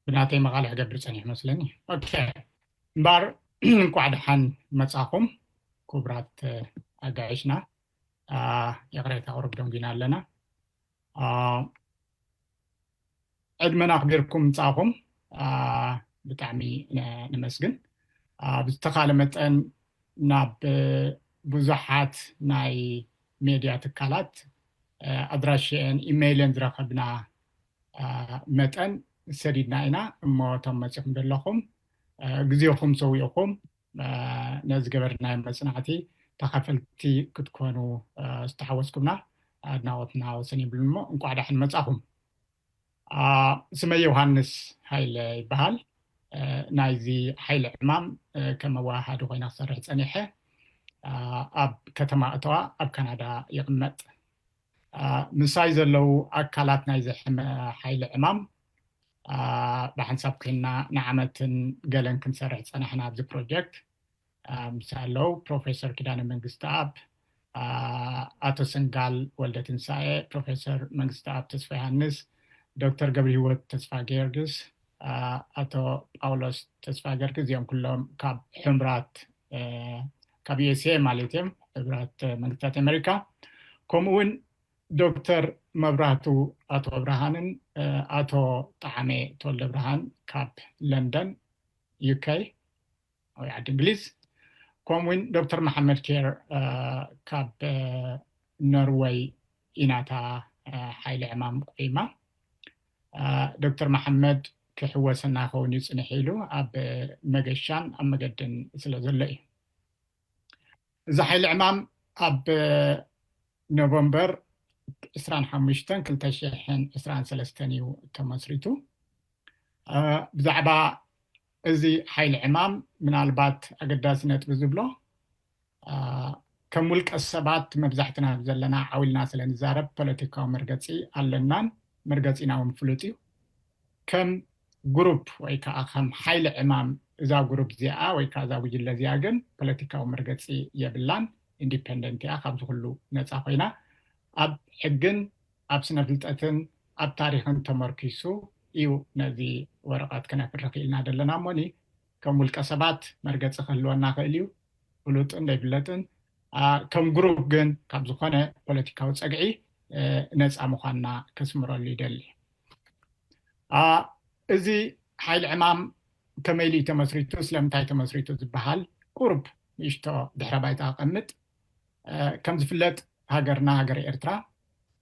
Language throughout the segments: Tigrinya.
ብናተይ መቓልሕ ገብር ጸኒሕ መስለኒ። ኦኬ፣ እምበር እንኳዕ ደሓን መጻኹም ክቡራት ኣጋይሽና። ይቕሬታ፣ ቁሩብ ደንጊና ኣለና። ዕድመና ኣኽቢርኩም ምጻኹም ብጣዕሚ ነመስግን። ብዝተኻለ መጠን ናብ ብዙሓት ናይ ሜድያ ትካላት ኣድራሽአን ኢሜይልን ዝረኸብና መጠን ሰዲድና ኢና። እሞ እቶም መጺኹም ዘለኹም ግዜኹም ሰዊእኹም ነዚ ገበርናዮ መጽናዕቲ ተኻፈልቲ ክትኮኑ ዝተሓወስኩምና ኣድናቖትና ወሰን ይብሉ። እሞ እንቋዕ ደሓን መጻኹም። ስመይ ዮሃንስ ሃይለ ይበሃል። ናይዚ ሓይሊ ዕማም ከም ኣወሃሃዲ ኮይነ ክሰርሕ ጸኒሐ። ኣብ ከተማ እተዋ ኣብ ካናዳ ይቕመጥ። ምሳይ ዘለዉ ኣካላት ናይዚ ሓይሊ ዕማም ብሓንሳብ ኮይንና ንዓመትን ገለን ክንሰርሕ ጸናሕና ኣብዚ ፕሮጀክት። ምሳይ ኣለዉ ፕሮፌሰር ኪዳነ መንግስትኣብ፣ ኣቶ ሰንጋል ወልደ ትንሳኤ፣ ፕሮፌሰር መንግስትኣብ ተስፋ ዮሃንስ፣ ዶክተር ገብረ ህይወት ተስፋ ጊዮርጊስ፣ ኣቶ ጳውሎስ ተስፋ ጊዮርጊስ፣ እዚኦም ኩሎም ካብ ሕምራት ካብ ዩኤስኤ ማለት እዮም፣ ሕብራት መንግስታት ኣሜሪካ፣ ከምኡ እውን ዶክተር መብራህቱ ኣቶ ብርሃንን ኣቶ ጣዕሜ ተወልደ ብርሃን ካብ ለንደን ዩኬ ወይ ዓዲ እንግሊዝ፣ ከምኡ እውን ዶክተር መሓመድ ኬር ካብ ኖርወይ ኢናታ ሓይሊ ዕማም ቆይማ። ዶክተር መሓመድ ክሕወሰና ከውን እዩ ጽንሕ ኢሉ ኣብ መገሻን ኣብ መገድን ስለ ዘሎ እዩ። እዚ ሓይሊ ዕማም ኣብ ኖቨምበር ዕስራን ሓሙሽተን ክልተ ሽሕን ዕስራን ሰለስተን እዩ ተመስሪቱ። ብዛዕባ እዚ ሓይሊ ዕማም ምናልባት ኣገዳሲ ነጥቢ ዝብሎ፣ ከም ውልቀ ሰባት መብዛሕትና ዘለና ዓው ኢልና ስለ ንዛረብ ፖለቲካዊ መርገጺ ኣለናን መርገጺና እውን ፍሉጥ እዩ። ከም ግሩፕ ወይ ከዓ ከም ሓይሊ ዕማም እዛ ግሩፕ እዚኣ ወይ ከዓ እዛ ጉጅለ እዚኣ ግን ፖለቲካዊ መርገጺ የብላን፣ ኢንዲፐንደንት እያ፣ ካብዚ ኩሉ ነፃ ኮይና ኣብ ሕግን ኣብ ስነ ፍልጠትን ኣብ ታሪኽን ተመርኪሱ እዩ ነዚ ወረቐት ክነፍሪ ክኢልና ዘለና። እሞኒ ከም ውልቀ ሰባት መርገፂ ክህልወና ክእል እዩ፣ ፍሉጥን ዘይፍለጥን። ከም ግሩፕ ግን ካብ ዝኾነ ፖለቲካዊ ፀግዒ ነፃ ምዃንና ከስምረሉ ይደሊ። እዚ ሓይሊ ዕማም ከመይ ኢሉ እዩ ተመስሪቱ፣ ስለምንታይ ተመስሪቱ ዝበሃል ቁሩብ ንእሽቶ ድሕረ ባይታ ኣቐምጥ። ከም ዝፍለጥ ሃገርና ሃገረ ኤርትራ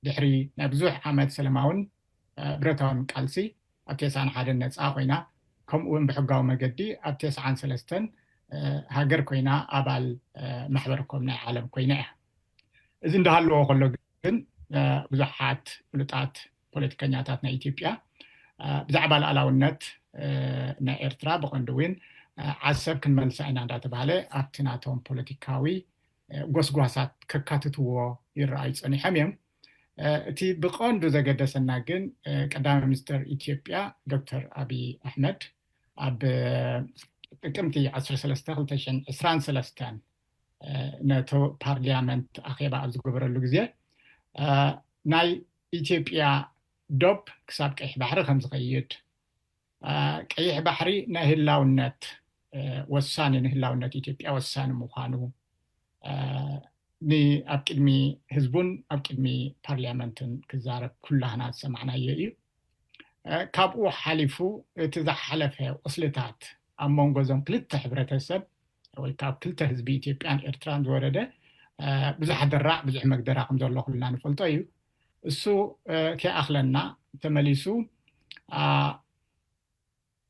ድሕሪ ናይ ብዙሕ ዓመት ሰላማውን ብረታውን ቃልሲ ኣብ ተስዓን ሓደን ነፃ ኮይና፣ ከምኡ እውን ብሕጋዊ መገዲ ኣብ ተስዓን ሰለስተን ሃገር ኮይና ኣባል ማሕበር ኮም ናይ ዓለም ኮይና እያ። እዚ እንዳሃለዎ ከሎ ግን ብዙሓት ፍሉጣት ፖለቲከኛታት ናይ ኢትዮጵያ ብዛዕባ ሉዓላውነት ናይ ኤርትራ ብቐንዱ እውን ዓሰብ ክንመልሳ ኢና እንዳተባሃለ ኣብቲ ናቶም ፖለቲካዊ ጎስጓሳት ከካትትዎ ይረኣዩ ጸኒሖም እዮም። እቲ ብቐንዱ ዘገደሰና ግን ቀዳማይ ሚኒስትር ኢትዮጵያ ዶክተር ኣብይ ኣሕመድ ኣብ ጥቅምቲ ዓሰርተ ሰለስተ ክልተ ሽሕን ዕስራን ሰለስተን ነቲ ፓርሊያመንት ኣኼባ ኣብ ዝገበረሉ ግዜ ናይ ኢትዮጵያ ዶብ ክሳብ ቀይሕ ባሕሪ ከም ዝኸይድ፣ ቀይሕ ባሕሪ ናይ ህላውነት ወሳኒ፣ ንህላውነት ኢትዮጵያ ወሳኒ ምዃኑ ኣብ ቅድሚ ህዝቡን ኣብ ቅድሚ ፓርሊያመንትን ክዛረብ ኩላህና ዝሰማዕናዮ እዩ። ካብኡ ሓሊፉ እቲ ዝሓለፈ ቁስልታት ኣብ መንጎ እዞም ክልተ ሕብረተሰብ ወይ ካብ ክልተ ህዝቢ ኢትዮጵያን ኤርትራን ዝወረደ ብዙሕ ደራዕ ብዙሕ መግደራ ከም ዘሎ ኩልና ንፈልጦ እዩ። እሱ ከይኣኽለና ተመሊሱ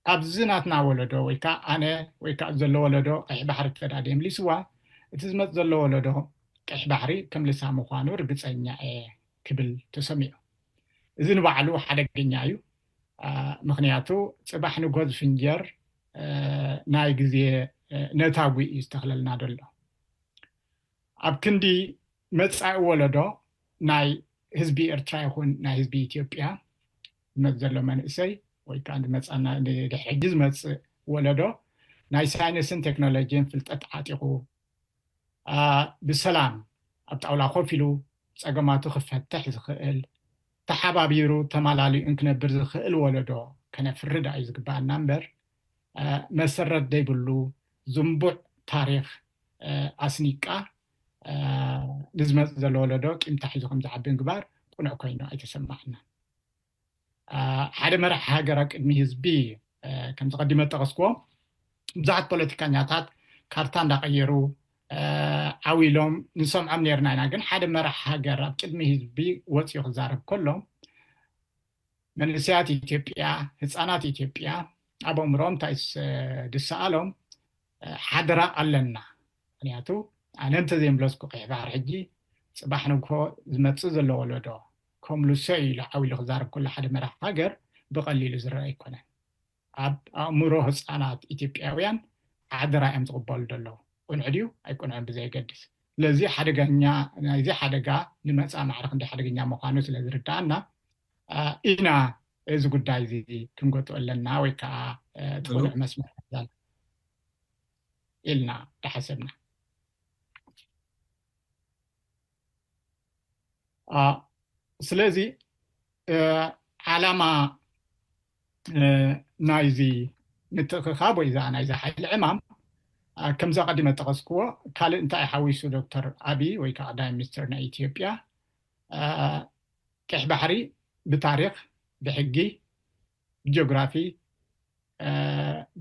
ኣብዚ ናትና ወለዶ ወይ ከዓ ኣነ ወይ ከዓ ዘሎ ወለዶ ቀይሕ ባሕሪ ተዳደ የምሊስዋ፣ እቲ ዝመፅ ዘሎ ወለዶ ቀይሕ ባሕሪ ከምልሳ ምዃኑ ርግፀኛ እየ ክብል ተሰሚዑ። እዚ ንባዕሉ ሓደገኛ እዩ። ምክንያቱ ፅባሕ ንጎ ዝፍንጀር ናይ ግዜ ነታጒ እዩ ዝተኽለልና ዘሎ። ኣብ ክንዲ መጻኢ ወለዶ ናይ ህዝቢ ኤርትራ ይኹን ናይ ህዝቢ ኢትዮጵያ ዝመጽእ ዘሎ መንእሰይ ወይ ከዓ ዝመጻና ንድሕጂ ዝመጽእ ወለዶ ናይ ሳይንስን ቴክኖሎጂን ፍልጠት ዓጢቑ ብሰላም ኣብ ጣውላ ኮፍ ኢሉ ጸገማቱ ክፈትሕ ዝኽእል፣ ተሓባቢሩ ተማላሊኡን ክነብር ዝኽእል ወለዶ ከነፍርድ እዩ ዝግባኣና እምበር፣ መሰረት ዘይብሉ ዝንቡዕ ታሪኽ ኣስኒቃ ንዝመፅእ ዘሎ ወለዶ ቂምታ ሒዙ ከም ዝዓቢ ምግባር ቅኑዕ ኮይኑ ኣይተሰማዕናን። ሓደ መራሒ ሃገር ኣብ ቅድሚ ህዝቢ፣ ከምዚ ቀዲመ ጠቐስክዎ፣ ብዙሓት ፖለቲካኛታት ካርታ እንዳቐየሩ ዓው ኢሎም ንሰምዖም ነርና ኢና። ግን ሓደ መራሒ ሃገር ኣብ ቅድሚ ህዝቢ ወፂኡ ክዛረብ ከሎ መንእሰያት ኢትዮጵያ፣ ህፃናት ኢትዮጵያ ኣብ ኣእምሮኦም እንታይ ዝሰኣሎም ሓደራ ኣለና። ምክንያቱ ኣነ እንተዘይምለስኩ ቀይሕ ባሕሪ ሕጂ ፅባሕ ንግሆ ዝመፅእ ዘሎ ወለዶ ከምልሶ ኢሉ ዓው ኢሉ ክዛረብ ከሎ ሓደ መራሒ ሃገር ብቐሊሉ ዝረአ ኣይኮነን። ኣብ ኣእምሮ ህፃናት ኢትዮጵያውያን ሓደራ እዮም ዝቕበሉ ዘለዉ። ቅኑዕ ድዩ ኣይቅኑዕን ብዘየገድስ። ስለዚ ሓደገኛ ናይዚ ሓደጋ ንመፃ ማዕረ ክንደይ ሓደገኛ ምዃኑ ስለ ዝርዳኣና ኢና እዚ ጉዳይ እዚ ክንጎጥኦ ኣለና ወይ ከዓ እቲ ቅኑዕ መስመር ኢልና ዝሓሰብና። ስለዚ ዓላማ ናይዚ ምትእኽኻብ ወይ እዛ ናይዚ ሓይሊ ዕማም ከምዛ ቀዲመ ጠቐስክዎ ካልእ እንታይ ሓዊሱ ዶክተር ኣብይ ወይ ከዓ ቀዳማይ ሚኒስትር ናይ ኢትዮጵያ ቀይሕ ባሕሪ ብታሪኽ ብሕጊ ብጂኦግራፊ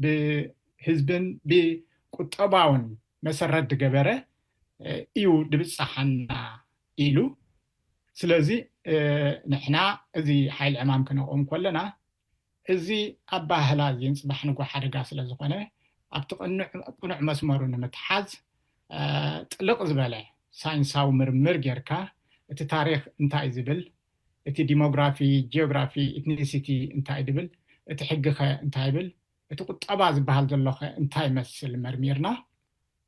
ብህዝብን ብቁጠባውን መሰረት ዝገበረ እዩ ድብፅሓና ኢሉ። ስለዚ ንሕና እዚ ሓይሊ ዕማም ክነቕም ከለና እዚ ኣባህላ እዚ ንፅባሕ ንጎ ሓደጋ ስለ ዝኾነ ኣብቲ ቅኑዕ መስመሩ ንምትሓዝ ጥልቕ ዝበለ ሳይንሳዊ ምርምር ጌርካ እቲ ታሪኽ እንታይ ዝብል፣ እቲ ዲሞግራፊ፣ ጂኦግራፊ፣ ኢትኒሲቲ እንታይ ድብል፣ እቲ ሕጊኸ እንታይ ይብል፣ እቲ ቁጠባ ዝበሃል ዘሎኸ እንታይ ይመስል መርሚርና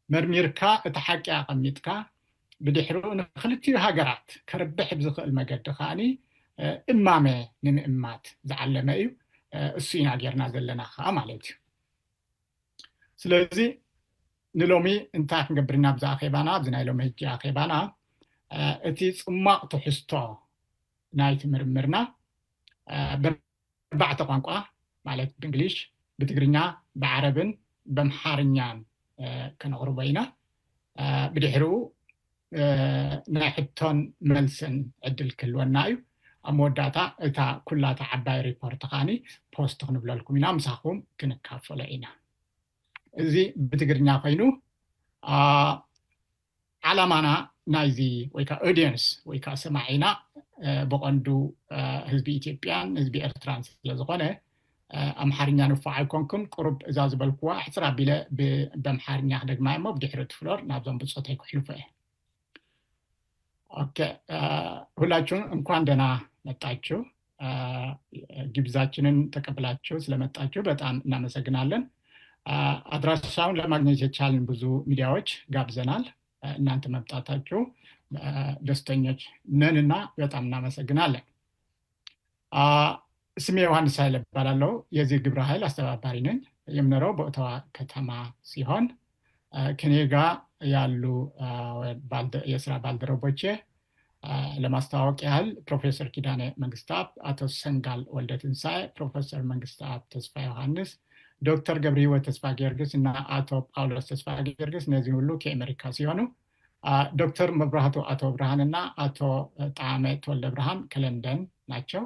መርሚርካ እቲ ሓቂ ኣቐሚጥካ ብድሕሪኡ ንክልቲኡ ሃገራት ከርብሕ ብዝኽእል መገዲ ከዓኒ እማመ ንምእማት ዝዓለመ እዩ። እሱ ኢና ጌርና ዘለና ከዓ ማለት እዩ። ስለዚ ንሎሚ እንታይ ክንገብር ኢና ኣብዚ ኣኼባና፣ ኣብዚ ናይ ሎሚ ሕጂ ኣኼባና እቲ ፅማቕ ትሕዝቶ ናይቲ ምርምርና ብኣርባዕተ ቋንቋ ማለት ብእንግሊሽ፣ ብትግርኛ፣ ብዓረብን በምሓርኛን ከነቕርቦ ኢና። ብድሕሪኡ ናይ ሕቶን መልስን ዕድል ክህልወና እዩ። ኣብ መወዳእታ እታ ኩላታ ዓባይ ሪፖርት ከዓኒ ፖስት ክንብለልኩም ኢና፣ ምሳኹም ክንካፈሎ ኢና። እዚ ብትግርኛ ኮይኑ ዓላማና ናይዚ ወይ ከዓ ኦዲየንስ ወይ ከዓ ሰማዒና ብቐንዱ ህዝቢ ኢትዮጵያን ህዝቢ ኤርትራን ስለዝኾነ ኣምሓርኛ ንፉዕ ኣይኮንኩን። ቁሩብ እዛ ዝበልኩዋ ሕፅር ኣቢለ ብኣምሓርኛ ክደግማ እሞ ብድሕሪ እቲ ፍሎር ናብዞም ብፆተይ ክሕልፎ እየ። ኦኬ፣ ሁላችሁም እንኳን ደህና መጣችሁ። ግብዛችንን ተቀብላችሁ ስለመጣችሁ በጣም እናመሰግናለን። አድራሻውን ለማግኘት የቻልን ብዙ ሚዲያዎች ጋብዘናል። እናንተ መምጣታችሁ ደስተኞች ነንና በጣም እናመሰግናለን። ስሜ ዮሐንስ ኃይለ እባላለሁ። የዚህ ግብረ ኃይል አስተባባሪ ነኝ። የምኖረው በኦታዋ ከተማ ሲሆን ከኔ ጋር ያሉ የስራ ባልደረቦቼ ለማስተዋወቅ ያህል ፕሮፌሰር ኪዳነ መንግስተአብ፣ አቶ ሰንጋል ወልደ ትንሳኤ፣ ፕሮፌሰር መንግስተአብ ተስፋ ዮሐንስ፣ ዶክተር ገብረ ሕይወት ተስፋ ጊዮርጊስ እና አቶ ጳውሎስ ተስፋ ጊዮርጊስ እነዚህ ሁሉ ከአሜሪካ ሲሆኑ ዶክተር መብራህቱ አቶ ብርሃን እና አቶ ጣዕመ ተወልደ ብርሃን ከለንደን ናቸው፣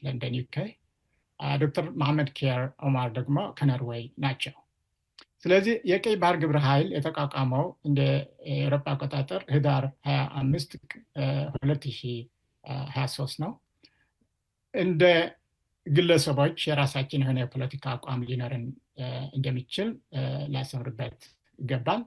ለንደን ዩኬ። ዶክተር መሐመድ ኬር ኦማር ደግሞ ከኖርዌይ ናቸው። ስለዚህ የቀይ ባህር ግብረ ኃይል የተቋቋመው እንደ ኤሮፓ አቆጣጠር ህዳር ሃያ አምስት ሁለት ሺህ ሃያ ሶስት ነው። እንደ ግለሰቦች የራሳችን የሆነ የፖለቲካ አቋም ሊኖረን እንደሚችል ላሰምርበት ይገባል።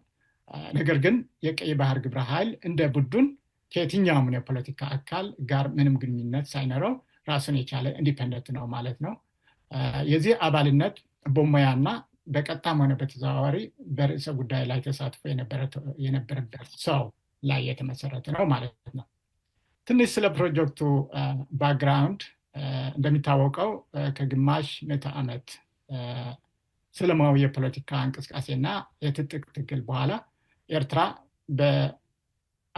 ነገር ግን የቀይ ባህር ግብረ ኃይል እንደ ቡድን ከየትኛውም የፖለቲካ አካል ጋር ምንም ግንኙነት ሳይኖረው ራሱን የቻለ ኢንዲፐንደንት ነው ማለት ነው። የዚህ አባልነት በሙያና በቀጥታም ሆነ በተዘዋዋሪ በርዕሰ ጉዳይ ላይ ተሳትፎ የነበረበት ሰው ላይ የተመሰረተ ነው ማለት ነው። ትንሽ ስለ ፕሮጀክቱ ባክግራውንድ። እንደሚታወቀው ከግማሽ ምዕተ ዓመት ሰላማዊ የፖለቲካ እንቅስቃሴና የትጥቅ ትግል በኋላ ኤርትራ በ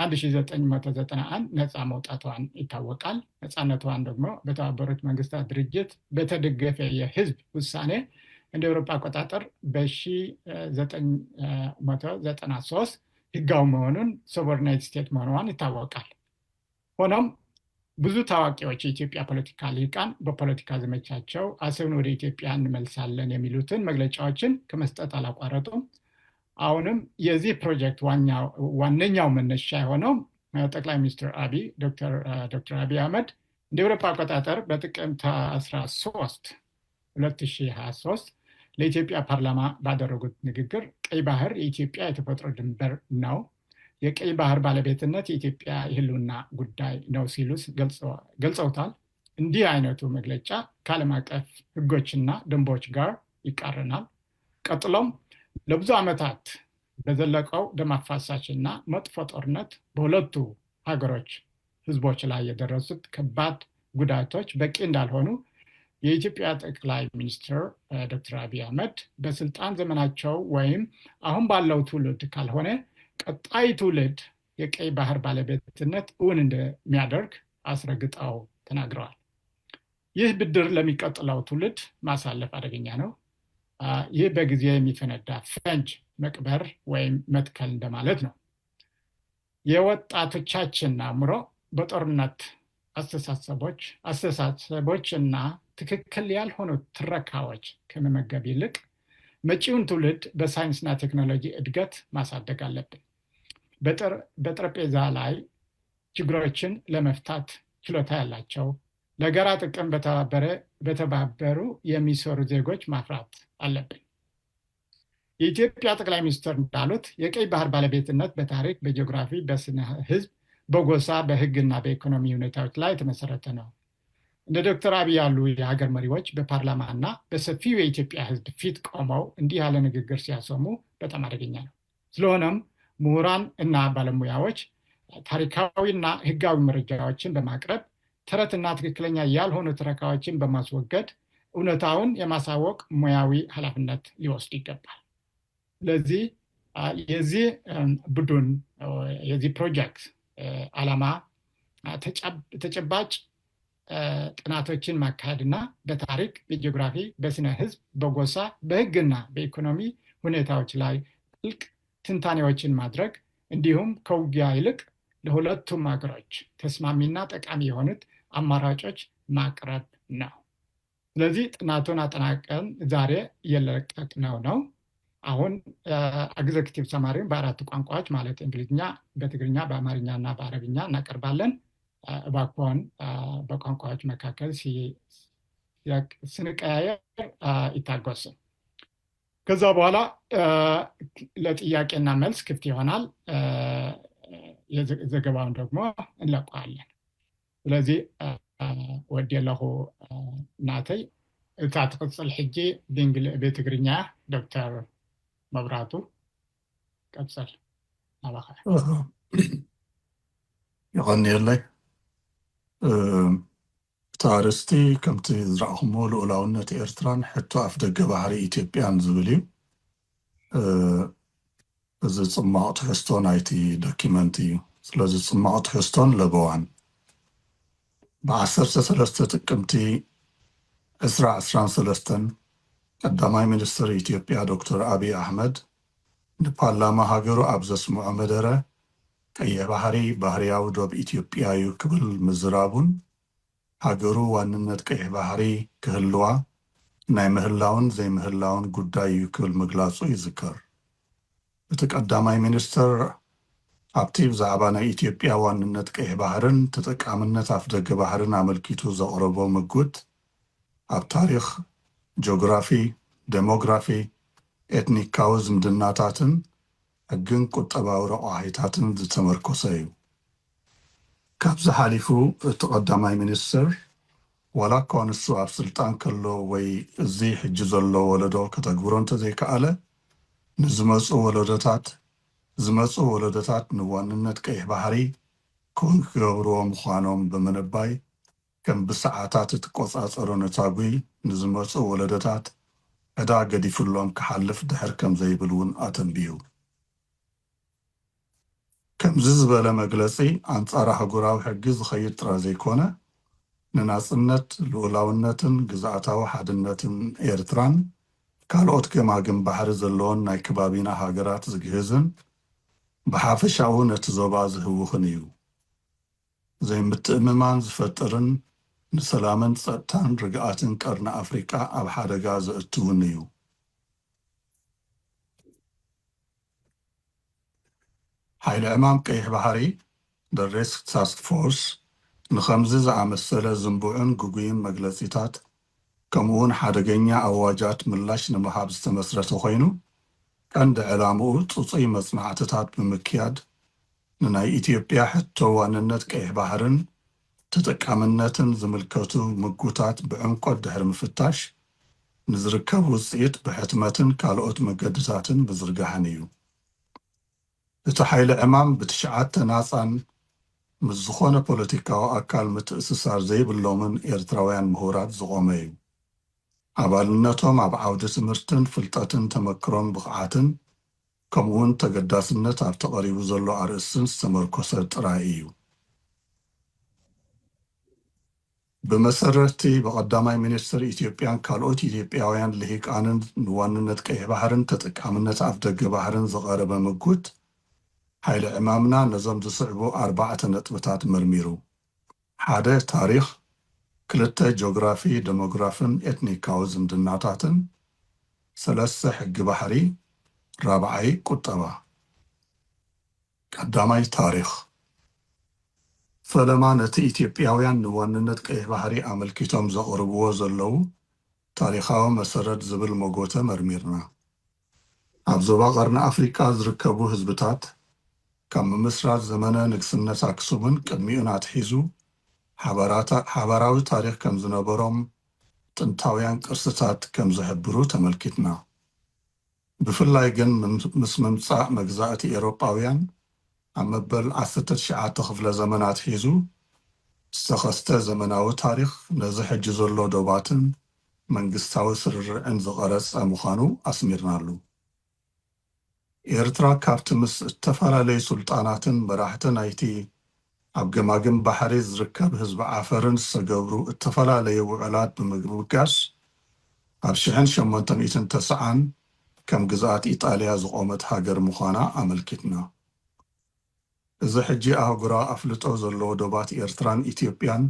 1991 ነፃ መውጣቷን ይታወቃል። ነፃነቷን ደግሞ በተባበሩት መንግስታት ድርጅት በተደገፈ የህዝብ ውሳኔ እንደ ኤውሮፓ አቆጣጠር በ1993 ህጋዊ መሆኑን ሶቨርናይት ስቴት መሆኗን ይታወቃል። ሆኖም ብዙ ታዋቂዎች የኢትዮጵያ ፖለቲካ ሊቃን በፖለቲካ ዘመቻቸው አሰብን ወደ ኢትዮጵያ እንመልሳለን የሚሉትን መግለጫዎችን ከመስጠት አላቋረጡም። አሁንም የዚህ ፕሮጀክት ዋነኛው መነሻ የሆነው ጠቅላይ ሚኒስትር አብይ ዶክተር አብይ አህመድ እንደ ኤውሮፓ አቆጣጠር በጥቅምት 13 2023 ለኢትዮጵያ ፓርላማ ባደረጉት ንግግር ቀይ ባህር የኢትዮጵያ የተፈጥሮ ድንበር ነው፣ የቀይ ባህር ባለቤትነት የኢትዮጵያ የህልውና ጉዳይ ነው ሲሉ ገልጸውታል። እንዲህ አይነቱ መግለጫ ከዓለም አቀፍ ህጎችና ደንቦች ጋር ይቃረናል። ቀጥሎም ለብዙ ዓመታት በዘለቀው ደም አፋሳሽና መጥፎ ጦርነት በሁለቱ ሀገሮች ህዝቦች ላይ የደረሱት ከባድ ጉዳቶች በቂ እንዳልሆኑ የኢትዮጵያ ጠቅላይ ሚኒስትር ዶክተር አብይ አህመድ በስልጣን ዘመናቸው ወይም አሁን ባለው ትውልድ ካልሆነ ቀጣይ ትውልድ የቀይ ባህር ባለቤትነት እውን እንደሚያደርግ አስረግጠው ተናግረዋል። ይህ ብድር ለሚቀጥለው ትውልድ ማሳለፍ አደገኛ ነው። ይህ በጊዜ የሚፈነዳ ፈንጅ መቅበር ወይም መትከል እንደማለት ነው። የወጣቶቻችን አእምሮ በጦርነት አስተሳሰቦች አስተሳሰቦች እና ትክክል ያልሆኑ ትረካዎች ከመመገብ ይልቅ መጪውን ትውልድ በሳይንስና ቴክኖሎጂ እድገት ማሳደግ አለብን። በጠረጴዛ ላይ ችግሮችን ለመፍታት ችሎታ ያላቸው፣ ለጋራ ጥቅም በተባበሩ የሚሰሩ ዜጎች ማፍራት አለብን። የኢትዮጵያ ጠቅላይ ሚኒስትር እንዳሉት የቀይ ባህር ባለቤትነት በታሪክ፣ በጂኦግራፊ፣ በስነ ህዝብ፣ በጎሳ፣ በህግና በኢኮኖሚ ሁኔታዎች ላይ የተመሰረተ ነው። እንደ ዶክተር አብይ ያሉ የሀገር መሪዎች በፓርላማ እና በሰፊው የኢትዮጵያ ህዝብ ፊት ቆመው እንዲህ ያለ ንግግር ሲያሰሙ በጣም አደገኛ ነው። ስለሆነም ምሁራን እና ባለሙያዎች ታሪካዊና ህጋዊ መረጃዎችን በማቅረብ ተረትና ትክክለኛ ያልሆኑ ትረካዎችን በማስወገድ እውነታውን የማሳወቅ ሙያዊ ኃላፊነት ሊወስድ ይገባል። ስለዚህ የዚህ ቡድን የዚህ ፕሮጀክት ዓላማ ተጨባጭ ጥናቶችን ማካሄድና በታሪክ፣ በጂኦግራፊ፣ በስነ ህዝብ፣ በጎሳ፣ በህግና በኢኮኖሚ ሁኔታዎች ላይ ጥልቅ ትንታኔዎችን ማድረግ እንዲሁም ከውጊያ ይልቅ ለሁለቱም ሀገሮች ተስማሚና ጠቃሚ የሆኑት አማራጮች ማቅረብ ነው። ስለዚህ ጥናቱን አጠናቀን ዛሬ እየለቀቅነው ነው። አሁን ኤግዘኪቲቭ ሰማሪውን በአራት ቋንቋዎች ማለት እንግሊዝኛ፣ በትግርኛ፣ በአማርኛ እና በአረብኛ እናቀርባለን። እባክዎን በቋንቋዎች መካከል ስንቀያየር ይታገሱ። ከዛ በኋላ ለጥያቄና መልስ ክፍት ይሆናል። ዘገባውን ደግሞ እንለቀዋለን። ስለዚህ ወዲ ኣለኹ ናተይ እታ ትቕፅል ሕጂ ብእንግሊ ብትግርኛ ዶክተር መብራቱ ቀፅል ናባኻ። የቐንየለይ። እቲ ኣርእስቲ ከምቲ ዝረኣኹሞ ልኡላውነት ኤርትራን ሕቶ ኣፍደገ ባሕሪ ኢትዮጵያን ዝብል እዩ። እዚ ጽማቕ ትሕዝቶ ናይቲ ዶኪመንት እዩ። ስለዚ ጽማቕ ትሕዝቶን ለበዋን። ብ13 ጥቅምቲ 2013 ቀዳማይ ሚኒስትር ኢትዮጵያ ዶክተር ኣብይ ኣሕመድ ንፓርላማ ሃገሩ ኣብ ዘስምዖ መደረ ቀይሕ ባሕሪ ባህርያዊ ዶብ ኢትዮጵያ እዩ ክብል ምዝራቡን ሃገሩ ዋንነት ቀይሕ ባሕሪ ክህልዋ ናይ ምህላውን ዘይምህላውን ጉዳይ እዩ ክብል ምግላጹ ይዝከር። እቲ ቀዳማይ ሚኒስትር ኣብቲ ብዛዕባ ናይ ኢትዮጵያ ዋንነት ቀይሕ ባሕርን ተጠቃምነት ኣፍደገ ባሕርን ኣመልኪቱ ዘቕረቦ ምጉት ኣብ ታሪኽ፣ ጂኦግራፊ፣ ደሞግራፊ፣ ኤትኒካዊ ዝምድናታትን ሕግን ቁጠባዊ ረቋሒታትን ዝተመርኮሰ እዩ። ካብዚ ሓሊፉ እቲ ቀዳማይ ሚኒስትር ዋላ እኳ ንሱ ኣብ ስልጣን ከሎ ወይ እዚ ሕጂ ዘሎ ወለዶ ከተግብሮ እንተዘይከኣለ ንዝመፁ ወለዶታት ዝመፁ ወለዶታት ንዋንነት ቀይሕ ባሕሪ ክውን ክገብርዎ ምዃኖም ብምንባይ ከም ብሰዓታት እትቆጻጸሮ ነታጒ ንዝመጹ ወለዶታት ዕዳ ገዲፍሎም ክሓልፍ ድሕር ከም ዘይብል እውን ኣተንቢሁ። ከምዚ ዝበለ መግለጺ ኣንጻር ኣህጉራዊ ሕጊ ዝኸይድ ጥራይ ዘይኮነ፣ ንናጽነት፣ ልኡላውነትን ግዝኣታዊ ሓድነትን ኤርትራን ካልኦት ገማግም ባሕሪ ዘለዎን ናይ ከባቢና ሃገራት ዝግህዝን ብሓፈሻኡ ነቲ ዞባ ዝህውኽን እዩ። ዘይምትእምማን ዝፈጥርን ንሰላምን ጸጥታን ርግኣትን ቀርኒ ኣፍሪቃ ኣብ ሓደጋ ዘእትውን እዩ። ሓይሊ ዕማም ቀይሕ ባሕሪ፣ The Risk Task Force፣ ንኸምዚ ዝኣመሰለ ዝንቡዕን ግጉይን መግለጺታት፣ ከምኡውን ሓደገኛ ኣዋጃት ምላሽ ንምሃብ ዝተመስረተ ኮይኑ፣ ቀንዲ ዕላምኡ ጽጹይ መጽናዕትታት ብምክያድ፣ ንናይ ኢትዮጵያ ሕቶ ዋንነት ቀይሕ ባሕርን ተጠቃምነትን ዝምልከቱ ምጉታት ብዕምቆት ድሕሪ ምፍታሽ፣ ንዝርከብ ውጽኢት ብሕትመትን ካልኦት መገድታትን ምዝርጋሕን እዩ። እቲ ሓይሊ ዕማም ብትሽዓተ ናጻን ምስ ዝኾነ ፖለቲካዊ ኣካል ምትእስሳር ዘይብሎምን ኤርትራውያን ምሁራት ዝቖመ እዩ። ኣባልነቶም ኣብ ዓውዲ ትምህርትን ፍልጠትን ተመክሮን ብቕዓትን፣ ከምኡውን ተገዳስነት ኣብቲ ቀሪቡ ዘሎ ኣርእስትን ዝተመርኮሰ ጥራይ እዩ። ብመሰረትቲ ብቐዳማይ ሚኒስትር ኢትዮጵያን ካልኦት ኢትዮጵያውያን ልሂቃንን ንዋንነት ቀይሕ ባሕርን ተጠቃምነት ኣፍደገ ባሕርን ዝቐረበ ምጉት፣ ሓይሊ ዕማምና ነዞም ዝስዕቡ ኣርባዕተ ነጥብታት መርሚሩ። ሓደ፣ ታሪኽ፣ ክልተ፣ ጂኦግራፊ፣ ደሞግራፍን ኤትኒካዊ ዝምድናታትን፣ ሰለስተ፣ ሕጊ ባሕሪ፣ ራብዓይ፣ ቁጠባ። ቀዳማይ፣ ታሪኽ። ፈለማ ነቲ ኢትዮጵያውያን ንዋንነት ቀይሕ ባሕሪ ኣመልኪቶም ዘቕርብዎ ዘለዉ ታሪኻዊ መሰረት ዝብል መጎተ መርሚርና። ኣብ ዞባ ቀርኒ ኣፍሪቃ ዝርከቡ ህዝብታት ካብ ምምስራት ዘመነ ንግስነት ኣክሱምን ቅድሚኡን ኣትሒዙ ሓባራታ-፣ ሓባራዊ ታሪኽ ከም ዝነበሮም ጥንታውያን ቅርስታት ከም ዝሕብሩ ተመልኪትና። ብፍላይ ግን ምም-፣ ምስ ምምጻእ መግዛእቲ ኤውሮጳውያን ኣብ መበል ዓሰርተ ትሽዓተ ክፍለ ዘመን ኣትሒዙ ዝተኸስተ ዘመናዊ ታሪኽ ነዚ ሕጂ ዘሎ ዶባትን መንግስታዊ ስርርዕን ዝቐረጸ ምዃኑ ኣስሚርናሉ። ኤርትራ ካብቲ ምስ እተፈላለዩ ሱልጣናትን መራሕቲ ናይቲ ኣብ ገማግም ባሕሪ ዝርከብ ህዝቢ ዓፈርን ዝተገብሩ እተፈላለዩ ውዕላት ብምብጋስ፣ ኣብ ሽሕን ሸሞንተ ሚእትን ተስዓን ከም ግዝኣት ኢጣልያ ዝቖመት ሃገር ምዃና ኣመልኪትና። እዚ ሕጂ ኣህጉራዊ ኣፍልጦ ዘለዎ ዶባት ኤርትራን ኢትዮጵያን፣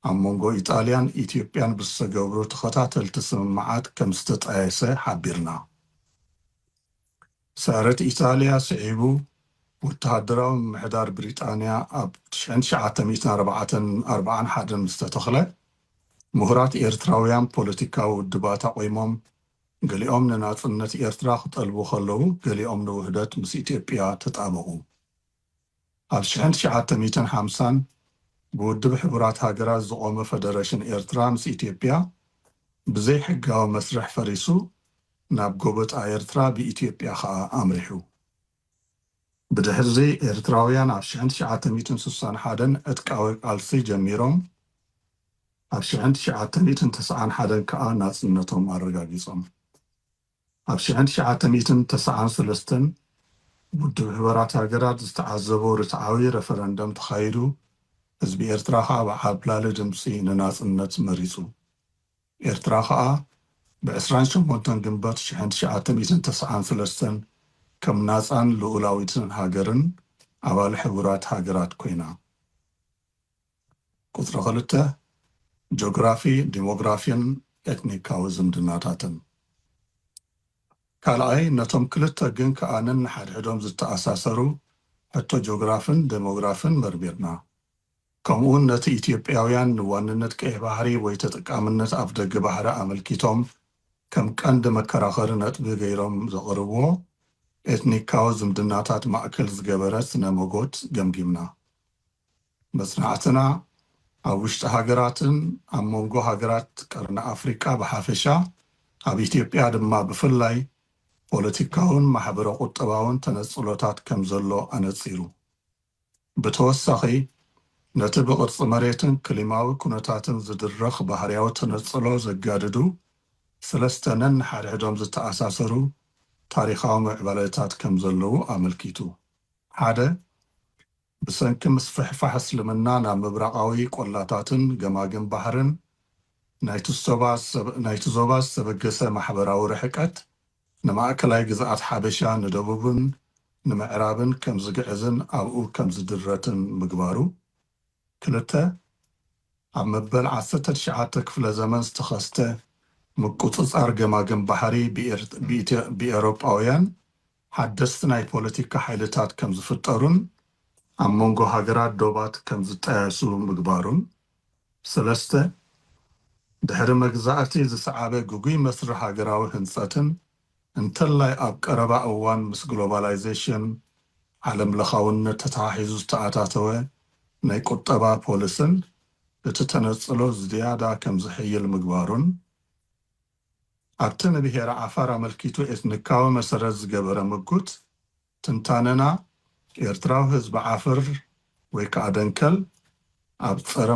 ኣብ መንጎ ኢጣልያን ኢትዮጵያን ብዝተገብሩ ተኸታተልቲ ስምምዓት ከም ዝተጣየሰ ሓቢርና። ስዕረት ኢጣልያ ስዒቡ፣ ወተሃደራዊ ምምሕዳር ብሪጣንያ ኣብ ትሽዓን ትሽዓተ ሚእትን ኣርባዓን ሓደን ምስ ተተኽለ፣ ምሁራት ኤርትራውያን ፖለቲካዊ ውድባት ኣቑሞም፣ ገሊኦም ንናጽነት ኤርትራ ክጠልቡ ከለዉ፣ ገሊኦም ንውህደት ምስ ኢትዮጵያ ተጣበቑ። ኣብ ሽሕን ትሽዓተ ሚእትን ሓምሳን ብውድብ ሕቡራት ሃገራት ዝቖመ ፈደረሽን ኤርትራ ምስ ኢትዮጵያ ብዘይ ሕጋዊ መስርሕ ፈሪሱ፣ ናብ ጎበጣ ኤርትራ ብኢትዮጵያ ኸኣ ኣምሪሑ። ብድሕርዚ ኤርትራውያን ኣብ ሽሕን ትሽዓተ ሚእትን ስሳን ሓደን ዕጥቃዊ ቃልሲ ጀሚሮም፣ ኣብ ሽሕን ትሽዓተ ሚእትን ተስዓን ሓደን ከኣ ናጽነቶም ኣረጋጊጾም። ኣብ ሽሕን ትሽዓተ ሚእትን ተስዓን ሰለስተን ውድብ ሕቡራት ሃገራት ዝተዓዘቦ ርትዓዊ ረፈረንደም ተኻይዱ፣ ህዝቢ ኤርትራ ከኣ ብዓብላሊ ድምጺ ንናጽነት መሪጹ። ኤርትራ ከኣ ብዕስራን ሸሞንተን ግንቦት ሽሕን ትሽዓተ ሚእትን ተስዓን ሰለስተን ከም ናጻን ልኡላዊትን ሃገርን ኣባል ሕቡራት ሃገራት ኮይና። ቁጽሪ ክልተ፣ ጂኦግራፊ፣ ዲሞግራፊን ኤትኒካዊ ዝምድናታትን። ካልኣይ፣ ነቶም ክልተ ግን ከኣ ነንሓድሕዶም ዝተኣሳሰሩ ሕቶ ጂኦግራፍን ዴሞግራፍን መርሚርና። ከምኡውን ነቲ ኢትዮጵያውያን ንዋንነት ቀይሕ ባሕሪ ወይ ተጠቃምነት ኣፍደገ ባሕሪ ኣመልኪቶም ከም ቀንዲ መከራኸሪ ነጥቢ ገይሮም ዘቕርብዎ ኤትኒካዊ ዝምድናታት ማእከል ዝገበረ ስነ መጎት ገምጊምና። መጽናዕትና ኣብ ውሽጢ ሃገራትን ኣብ መንጎ ሃገራት ቀርኒ ኣፍሪቃ ብሓፈሻ፣ ኣብ ኢትዮጵያ ድማ ብፍላይ ፖለቲካውን ማሕበረ ቁጠባውን ተነጽሎታት ከም ዘሎ ኣነጺሩ። ብተወሳኺ፣ ነቲ ብቕርጺ መሬትን ክሊማዊ ኩነታትን ዝድረኽ ባህርያዊ ተነጽሎ ዘጋድዱ ሰለስተ ነንሓድሕዶም ዝተኣሳሰሩ ታሪኻዊ ምዕባለታት ከም ዘለዉ ኣመልኪቱ። ሓደ፣ ብሰንኪ ምስፍሕፋሕ እስልምና ናብ ምብራቓዊ ቆላታትን ገማግም ባሕርን ናይቲ ዞባ ዝተበገሰ ማሕበራዊ ርሕቀት፣ ንማእከላይ ግዝኣት ሓበሻ ንደቡብን ንምዕራብን ከም ዝግዕዝን ኣብኡ ከም ዝድረትን ምግባሩ። ክልተ፣ ኣብ መበል ዓሰርተ ትሽዓተ ክፍለ ዘመን ዝተኸስተ ምቁጽጻር ገማግም ባሕሪ ብኤሮጳውያን ሓደስቲ ናይ ፖለቲካ ሓይልታት ከም ዝፍጠሩን ኣብ መንጎ ሃገራት ዶባት ከም ዝጣየሱ ምግባሩን። ሰለስተ፣ ድሕሪ መግዛእቲ ዝሰዓበ ግጉይ መስርሕ ሃገራዊ ህንጸትን እንተላይ ኣብ ቀረባ እዋን ምስ ግሎባላይዜሽን ዓለም ለኻውነት ተተሓሒዙ ዝተኣታተወ ናይ ቁጠባ ፖሊስን እቲ ተነጽሎ ዝያዳ ከም ዝሕይል ምግባሩን። ኣብቲ ንብሄረ ዓፋር ኣመልኪቱ ኤትኒካዊ መሰረት ዝገበረ ምጉት ትንታነና፣ ኤርትራዊ ህዝቢ ዓፈር ወይ ከዓ ደንከል ኣብ ጸረ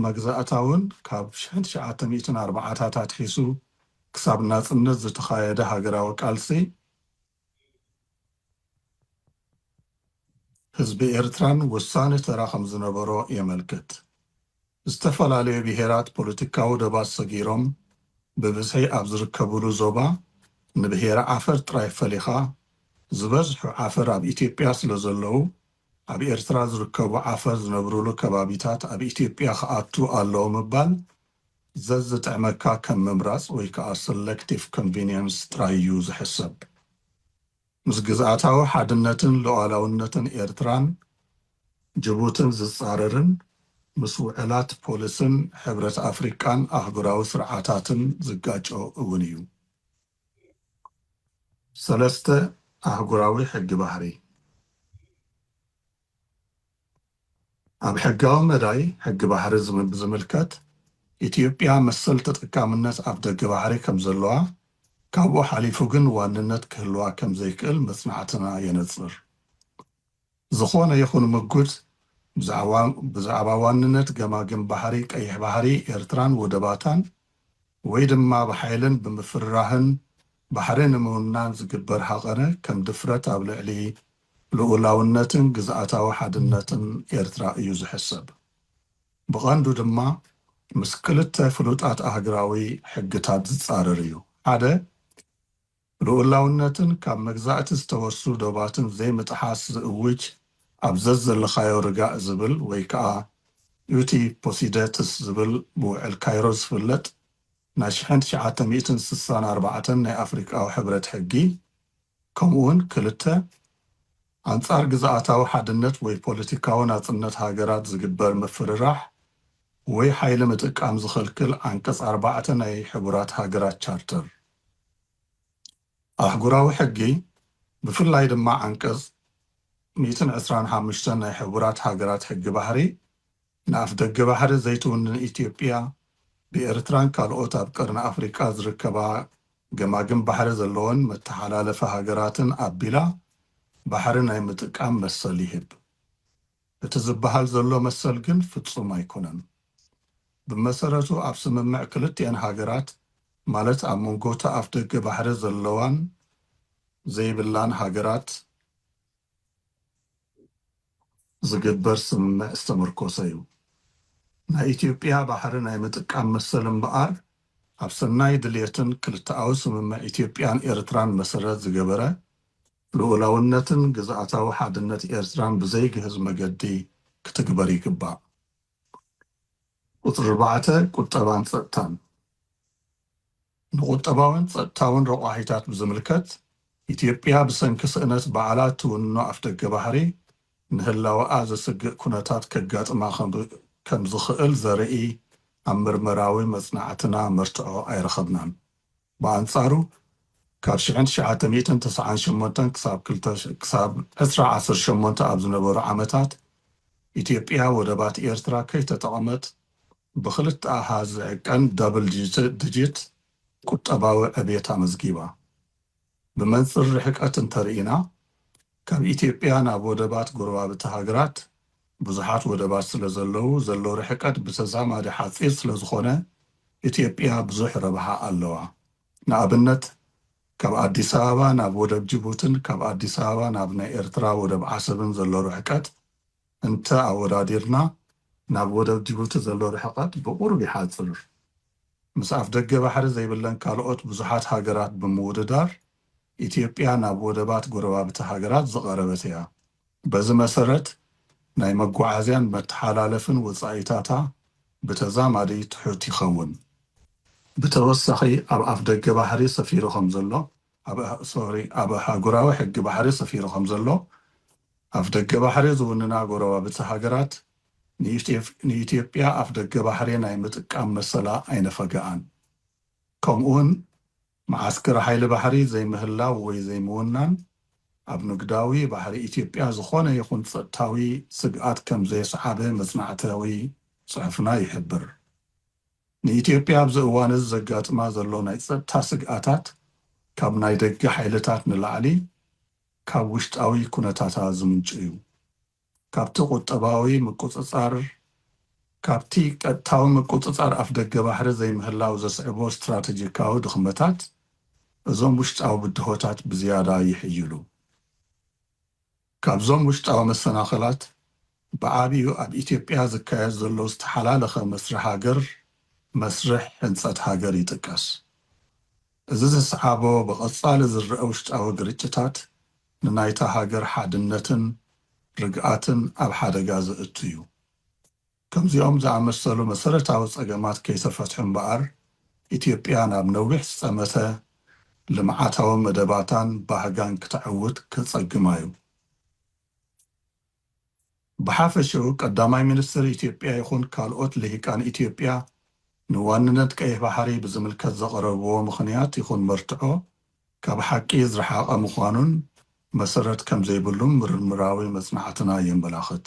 መግዛእታውን ካብ ሽሕን ትሽዓተ ሚእትን ኣርባዓታት ኣትሒሱ ክሳብ ናጽነት ዝተኻየደ ሃገራዊ ቃልሲ ህዝቢ ኤርትራን ወሳኒ ተራ ከም ዝነበሮ የመልክት። ዝተፈላለዩ ብሄራት ፖለቲካዊ ደባት ሰጊሮም ብብዝሒ ኣብ ዝርከብሉ ዞባ ንብሄረ ዓፈር ጥራይ ፈሊኻ ዝበዝሑ ዓፈር ኣብ ኢትዮጵያ ስለ ዘለዉ ኣብ ኤርትራ ዝርከቡ ዓፈር ዝነብሩሉ ከባቢታት ኣብ ኢትዮጵያ ክኣቱ ኣለዎ ምባል ዘዝጥዕመካ ከም ምምራጽ ወይ ከዓ ሰለክቲቭ ኮንቪኒየንስ ጥራይ እዩ ዝሕሰብ። ምስ ግዝኣታዊ ሓድነትን ሉዓላውነትን ኤርትራን ጅቡትን ዝጻረርን ምስ ውዕላት ፖሊስን ሕብረት ኣፍሪቃን ኣህጉራዊ ስርዓታትን ዝጋጮ እውን እዩ። ሰለስተ ኣህጉራዊ ሕጊ ባሕሪ። ኣብ ሕጋዊ መዳይ ሕጊ ባሕሪ ዝም- ብዝምልከት ኢትዮጵያ መሰል ተጠቃምነት ኣፍ ደገ ባሕሪ ከም ዘለዋ ካብኡ ሓሊፉ ግን ዋንነት ክህልዋ ከም ዘይክእል መጽናዕትና የነጽር። ዝኾነ ይኹን ምጉት ብዛዕባ ዋንነት ገማግም ባሕሪ ቀይሕ ባሕሪ ኤርትራን ወደባታን ወይ ድማ ብሓይልን ብምፍርራህን ባሕሪ ንምውናን ዝግበር ሃቐነ ከም ድፍረት ኣብ ልዕሊ ልኡላውነትን ግዝኣታዊ ሓድነትን ኤርትራ እዩ ዝሕሰብ። ብቐንዱ ድማ ምስ ክልተ ፍሉጣት ኣህግራዊ ሕግታት ዝጻረር እዩ። ሓደ፣ ልኡላውነትን ካብ መግዛእቲ ዝተወርሱ ዶባትን ዘይምጥሓስ ዝእውጅ ኣብ ዘዘለኻዮ ርጋእ ዝብል ወይ ከዓ ዩቲ ፖሲደትስ ዝብል ብውዕል ካይሮ ዝፍለጥ ናይ ሽሕን ትሽዓተ ሚእትን ስሳን ኣርባዕተን ናይ ኣፍሪቃዊ ሕብረት ሕጊ፣ ከምኡውን ክልተ፣ ኣንጻር ግዝኣታዊ ሓድነት ወይ ፖለቲካዊ ናጽነት ሃገራት ዝግበር ምፍርራሕ ወይ ሓይሊ ምጥቃም ዝኸልክል ዓንቀጽ ኣርባዕተ ናይ ሕቡራት ሃገራት ቻርተር። ኣህጉራዊ ሕጊ፣ ብፍላይ ድማ ዓንቀጽ ሚእትን ዕስራን ሓሙሽተን ናይ ሕቡራት ሃገራት ሕጊ ባሕሪ፣ ንኣፍ ደገ ባሕሪ ዘይትውንን ኢትዮጵያ፣ ብኤርትራን ካልኦት ኣብ ቀርኒ ኣፍሪቃ ዝርከባ ገማግም ባሕሪ ዘለወን መተሓላለፊ ሃገራትን ኣቢላ ባሕሪ ናይ ምጥቃም መሰል ይህብ። እቲ ዝበሃል ዘሎ መሰል ግን ፍጹም ኣይኮነን። ብመሰረቱ ኣብ ስምምዕ ክልቲኤን ሃገራት፣ ማለት ኣብ መንጎ እቲ ኣፍ ደገ ባሕሪ ዘለዋን ዘይብላን ሃገራት ዝግበር ስምምዕ ዝተመርኮሰ እዩ። ናይ ኢትዮጵያ ባሕሪ ናይ ምጥቃም መሰል እምበኣር ኣብ ሰናይ ድልየትን ክልተኣዊ ስምምዕ ኢትዮጵያን ኤርትራን መሰረት ዝገበረ ልኡላውነትን ግዝኣታዊ ሓድነት ኤርትራን ብዘይግህዝ መገዲ ክትግበር ይግባእ። ቁጽሪ ኣርባዕተ፣ ቁጠባን ጸጥታን። ንቁጠባውን ጸጥታውን ረቋሒታት ብዝምልከት፣ ኢትዮጵያ ብሰንኪ ስእነት ባዕላ እትውንኖ ኣፍደገ ባሕሪ ንህላወኣ ዘስግእ ኩነታት ከጋጥማ ከም- ከም ዝኽእል ዘርኢ ኣብ ምርመራዊ መጽናዕትና መርትዖ ኣይረኸብናን። ብኣንጻሩ፣ ካብ ሽሕን ትሽዓተ ሚእትን ተስዓን ሸሞንተን ክሳብ ክልተ- ክሳብ ዕስራ ዓሰርተ ሸሞንተ ኣብ ዝነበሩ ዓመታት፣ ኢትዮጵያ ወደባት ኤርትራ ከይተጠቐመት ብኽልተ ኣሃዝ ዝዕቀን ዳብል ዲጂ- ዲጂት ቁጠባዊ ዕብየት ኣመዝጊባ። ብመንጽር ርሕቀት እንተርኢና፣ ካብ ኢትዮጵያ ናብ ወደባት ጎረባብቲ ሃገራት ብዙሓት ወደባት ስለ ዘለዉ፣ ዘሎ ርሕቀት ብተዛማዲ ሓጺር ስለ ዝኾነ፣ ኢትዮጵያ ብዙሕ ረብሓ ኣለዋ። ንኣብነት፣ ካብ ኣዲስ ኣበባ ናብ ወደብ ጅቡትን ካብ ኣዲስ ኣበባ ናብ ናይ ኤርትራ ወደብ ዓሰብን ዘሎ ርሕቀት እንተ ኣወዳዲርና ናብ ወደብ ጅቡቲ ዘሎ ርሕቐት ብቑሩብ ይሓጽር። ምስ ኣፍደገ ባሕሪ ዘይብለን ካልኦት ብዙሓት ሃገራት ብምውድዳር ኢትዮጵያ ናብ ወደባት ጎረባብቲ ሃገራት ዝቐረበት እያ። በዚ መሰረት ናይ መጓዓዝያን መተሓላለፍን ወጻኢታታ ብተዛማዲ ትሑት ይኸውን። ብተወሳኺ ኣብ ኣፍደገ ባሕሪ ሰፊሩ ከም ዘሎ ኣብ ሶሪ ኣብ ኣህጉራዊ ሕጊ ባሕሪ ሰፊሩ ከም ዘሎ ኣፍደገ ባሕሪ ዝውንና ጎረባብቲ ሃገራት ንኢትዮጵያ ኣፍደገ ባሕሪ ናይ ምጥቃም መሰላ ኣይነፈገኣን። ከምኡውን መዓስከር ሓይሊ ባሕሪ ዘይምህላው ወይ ዘይምውናን ኣብ ንግዳዊ ባሕሪ ኢትዮጵያ ዝኾነ ይኹን ጸጥታዊ ስግኣት ከም ዘየስዓበ መጽናዕታዊ ጽሑፍና ይሕብር። ንኢትዮጵያ ኣብዚ እዋን እዚ ዘጋጥማ ዘሎ ናይ ጸጥታ ስግኣታት ካብ ናይ ደገ ሓይልታት ንላዕሊ ካብ ውሽጣዊ ኩነታታ ዝምንጩ እዩ። ካብቲ ቁጠባዊ ምቁጽጻር ካብቲ ቀጥታዊ ምቁጽጻር ኣፍደገ ባሕሪ ዘይምህላው ዘስዕቦ ስትራተጂካዊ ድኽመታት እዞም ውሽጣዊ ብድሆታት ብዝያዳ ይሕይሉ። ካብዞም ውሽጣዊ መሰናኸላት ብዓቢኡ ኣብ ኢትዮጵያ ዝካየድ ዘሎ ዝተሓላለኸ መስርሕ ሃገር መስርሕ ህንጸት ሃገር ይጥቀስ። እዚ ዘስዓቦ ብቐጻሊ ዝረአ ውሽጣዊ ግርጭታት ንናይታ ሃገር ሓድነትን ርግኣትን ኣብ ሓደጋ ዘእቱ እዩ። ከምዚኦም ዝኣመሰሉ መሰረታዊ ጸገማት ከይተፈትሑ እምበኣር ኢትዮጵያ ናብ ነዊሕ ዝጸመተ ልምዓታዊ መደባታን ባህጋን ክተዕውት ከጸግማ እዩ። ብሓፈሽኡ ቀዳማይ ሚኒስትር ኢትዮጵያ ይኹን ካልኦት ልሂቃን ኢትዮጵያ ንዋንነት ቀይሕ ባሕሪ ብዝምልከት ዘቕረብዎ ምኽንያት ይኹን መርትዖ ካብ ሓቂ ዝረሓቐ ምዃኑን መሰረት ከም ዘይብሉን ምርምራዊ መጽናዕትና የመላኽት።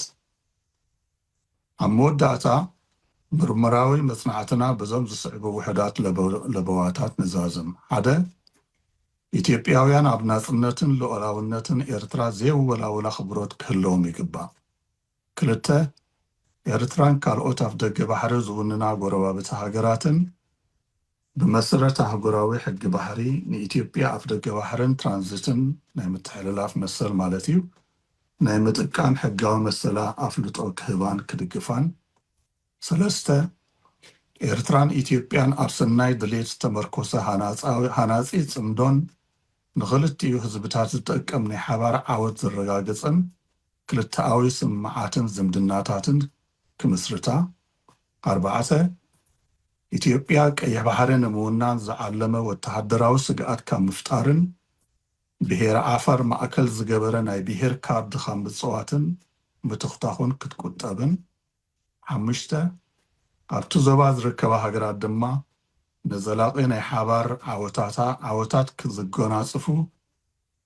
ኣብ መወዳእታ ምርምራዊ መጽናዕትና በዞም ዝስዕቡ ውሑዳት ለበዋታት ንዛዝም። ሓደ፣ ኢትዮጵያውያን ኣብ ናጽነትን ሉዓላውነትን ኤርትራ ዘየወላውል ኣኽብሮት ክህልዎም ይግባእ። ክልተ፣ ኤርትራን ካልኦት ኣፍደገ ባሕሪ ዝውንና ጎረባብቲ ሃገራትን ብመሰረት ኣህጉራዊ ሕጊ ባሕሪ ንኢትዮጵያ ኣፍደገ ባሕርን ትራንዚትን ናይ ምትሕልላፍ መሰል ማለት እዩ ናይ ምጥቃም ሕጋዊ መሰላ ኣፍልጦ ክህባን ክድግፋን። ሰለስተ፣ ኤርትራን ኢትዮጵያን ኣብ ሰናይ ድሌት ዝተመርኮሰ ሃናጺ ጽምዶን ንኽልቲኡ ህዝብታት ዝጠቅም ናይ ሓባር ዓወት ዘረጋግጽን ክልተኣዊ ስምምዓትን ዝምድናታትን ክምስርታ። ኣርባዕተ፣ ኢትዮጵያ ቀይሕ ባሕሪ ንምውናን ዝዓለመ ወተሃደራዊ ስግኣት ካብ ምፍጣርን ብሄረ ዓፋር ማእከል ዝገበረ ናይ ብሄር ካርድ ካብ ምጽዋትን ምትኹታኹን ክትቁጠብን። ሓሙሽተ፣ ኣብቲ ዞባ ዝርከባ ሃገራት ድማ ንዘላቒ ናይ ሓባር ዓወታታ ዓወታት ክዝጎናጽፉ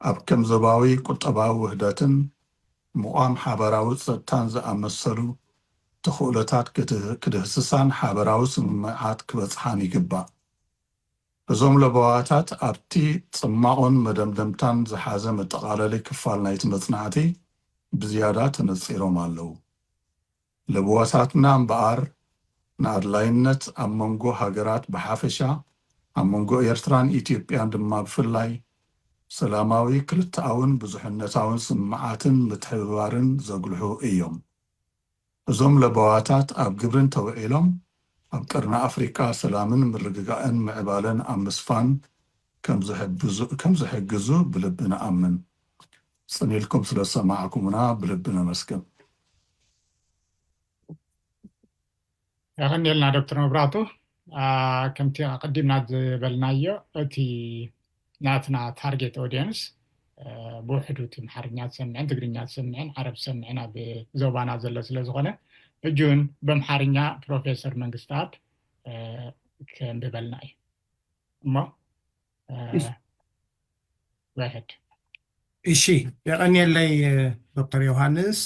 ኣብ ከም ዞባዊ ቁጠባዊ ውህደትን ምቋም ሓባራዊ ጸጥታን ዝኣመሰሉ ተኽእሎታት ክድህስሳን ሓበራዊ ስምምዓት ክበጽሓን ይግባእ። እዞም ለበዋታት ኣብቲ ጽማቑን መደምደምታን ዝሓዘ መጠቓለሊ ክፋል ናይቲ መጽናዕቲ ብዝያዳ ተነጺሮም ኣለዉ። ለበዋታትና እምበኣር ንኣድላይነት ኣብ መንጎ ሃገራት ብሓፈሻ ኣብ መንጎ ኤርትራን ኢትዮጵያን ድማ ብፍላይ ሰላማዊ ክልተኣውን ብዙሕነታውን ስምምዓትን ምትሕብባርን ዘጉልሑ እዮም። እዞም ለበዋታት ኣብ ግብሪ እንተውዒሎም ኣብ ቀርኒ ኣፍሪቃ ሰላምን ምርግጋእን ምዕባለን ኣብ ምስፋን ከም ዝሕግዙ ብልቢ ንኣምን። ጽን ኢልኩም ስለ ዝሰማዕኩምና ብልቢ ነመስግን። የቐንየልና ዶክተር መብራቱ። ከምቲ ኣቐዲምና ዝበልናዮ እቲ ናትና ታርጌት ኦዲየንስ ብውሕዱ እቲ ኣምሓርኛ ዝሰምዕን ትግርኛ ዝሰምዕን ዓረብ ዝሰምዕን ኣብ ዞባና ዘሎ ስለ ዝኾነ ሕጂ እውን ብኣምሓርኛ ፕሮፌሰር መንግስተኣብ ከንብበልና እዩ እሞ እሺ፣ የቐንየለይ ዶክተር ዮሃንስ።